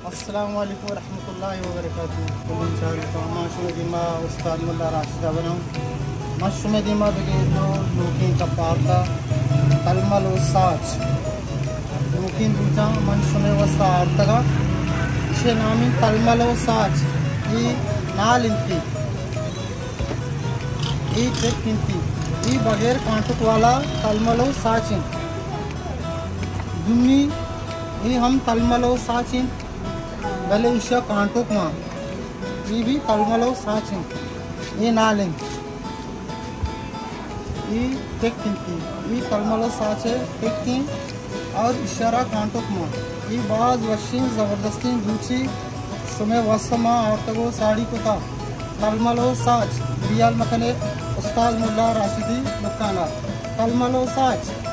السلام علیکم ورحمۃ اللہ وبرکاتہ۔ کلیں چاروکاں، ما شمئے دیما استاد ملا راشد ءَ بناں۔ من شمئے دیما بگندوں نوکیں کپارتا تلمل و ساچ۔ نوکیں بوتاں من شمئے واستا آرتگا۔ ایشی نام انت تلمل و ساچ۔ اے نال انتی۔ اے ٹک انتی۔ اے بغیر کانٹک والا تلمل و ساچ انت۔ دومی، اے ہم تلمل و ساچ انت، بلے ایشا کانٹک مان۔ اے بھی تلمل و ساچ انت۔ اے نال انت۔ اے ٹک انتی۔ اے تلمل و ساچ ٹک انت اور ایشارا کانٹک مان۔ اے باز وشیں زبردستیں بوچی شمئے واستا ما آرتگ و ساڑی کتا۔ تلمل و ساچ، بیال مکنے استاد ملا راشدی دکانا۔ تلمل و ساچ۔